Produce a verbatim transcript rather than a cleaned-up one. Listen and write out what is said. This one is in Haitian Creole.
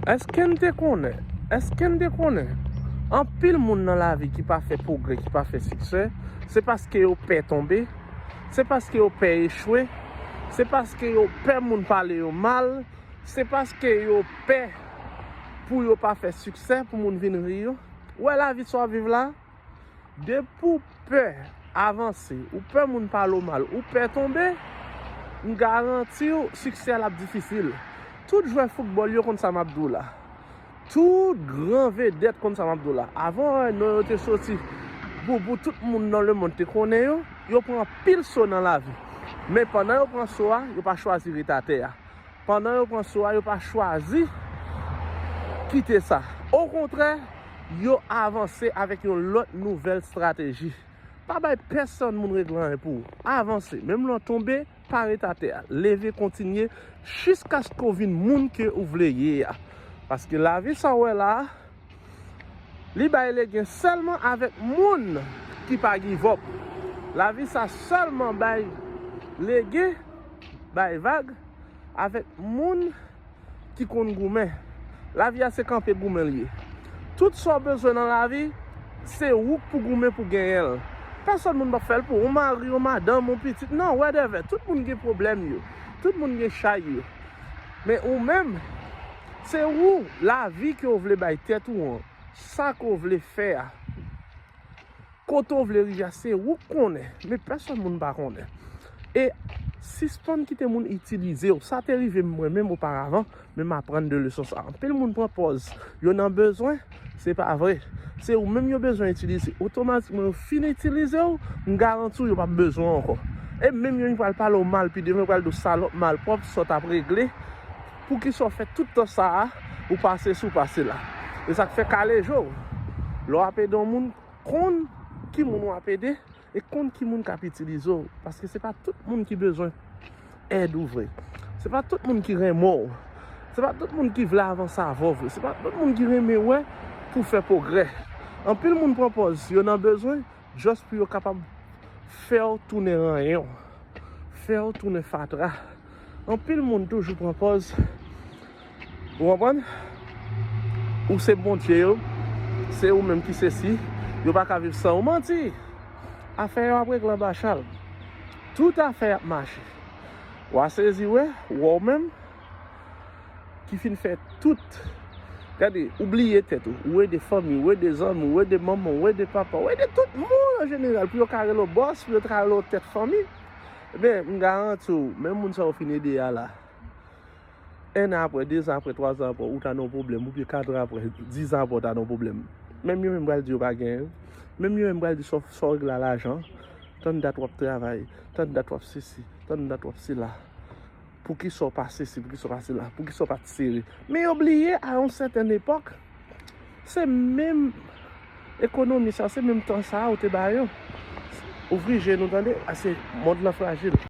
Èske n te konnen? Èske n te konnen? Anpil moun nan lavi ki pa fè pwogrè, ki pa fè siksè, se paske yo pè tonbe, se paske yo pè echwe, se paske yo pè moun pale yo mal, se paske yo pè pou yo pa fè siksè, pou moun vin ri yo. Ou wè lavi sa w ap viv la? Depi w pè avanse, ou pè moun pale w mal, ou pè tonbe, m garanti w, siksè a l ap difisil. Tout jwè foutbòl yo konn sa m ap di w la. Tout gran vedèt konn sa m ap di w la. Avan, non yo te soti, pou, pou tout moun nan lemonn te konnen yo, yo pran anpil so nan lavi. Men pandan yo pran so a, yo pa chwazi ret atè a. Pandan yo pran so a, yo pa chwazi kite sa. Okontrè, yo avanse avèk yon lòt nouvèl estrateji. Pa bay pèsonn moun regle anyen pou ou. Avanse. Menm lè w tonbe, pa ret atè a. Leve, kontinye, jiskaske w vin moun ke ou vle ye a. Paske lavi sa w wè la a, li bay legen sèlman avèk moun ki pa give up. Lavi sa sèlman bay legen, bay vag avèk moun ki konn goumen. Lavi a se kanpe goumen l ye. Tout sa w bezwen nan lavi, se ou k pou goumen pou genyen l. Pèsonn moun p ap fè l pou ou. Yon mari, yon madanm, yon pitit, non, whatever. Tout moun gen pwoblèm yo. Tout moun gen chay yo. Men ou menm, se ou lavi ke w vle bay tèt ou an, sa ke w vle fè a. Kote w vle rive a, se ou k konnen, men pèsonn moun pa konnen. E sispann kite moun itilize w. Sa te rive m mwen menm oparavan, men m aprann de leson sa. Anpil moun pran pòz yo nan bezwen, se pa vre. Se ou menm yo bezwen itilize. Otomatikman, yo fin itilize w, m garanti w, yo p ap bezwen w ankò. E menm yo, yo pral pale w mal, pi devan, yo pral di w salòp, malpwòp, sa w t ap regle. Poukisa w fè tout tan sa a, ou pase si w pase la? E sa k fè kale je w. Lè w ap ede yon moun, konn ki moun w ap ede e konn ki moun k ap itilize w. Paske se pa tout moun ki bezwen èd ou vre. Se pa tout moun ki renmen w. Se pa tout moun ki vle avanse avè w vre. Se pa tout moun ki renmen wè pou w fè pwogrè. Anpil moun pran pòz yo nan bezwen, just pou yo kapab fè w tounen ranyon, fè w tounen fatra. Anpil moun toujou pran pòz. Ou konprann? Ou se Bondye yo, se ou menm ki sesi, yo pa ka viv san ou. Manti! Afè yo ap regle anba chal. Tout afè ap mache. W a sezi wè, wè w menm ki fin fè tout. Gade, ou bliye tèt ou. Ou ede fanmi, ou ede zanmi, ou ede manman, ou ede papa, ou ede tout moun an jeneral pou yo ka rele w bòs, pou yo ka rele w tèt fanmi. Ebyen, m garanti w, menm moun sa yo fin ede a la, en an apre, de zan apre, twa zan apre, ou ta nan yon pwoblèm, oubyen kat an apre, diz an apre, ou ta nan yon pwoblèm. Menm yo menm pral di yo pa genyen. Menm yo menm pral di sa w, sa w regle a lajan. Tann dat w ap travay, tann dat w ap sesi, tann dat w ap sela. Poukisa w pa sesi, poukisa w pa sela, poukisa w pa t sere? Men yo bliye, a yon sètèn epòk, se menm ekonomi sa, se menm tan sa ou te ba yo. Ouvri je nou, tande, a se mond lan frajil.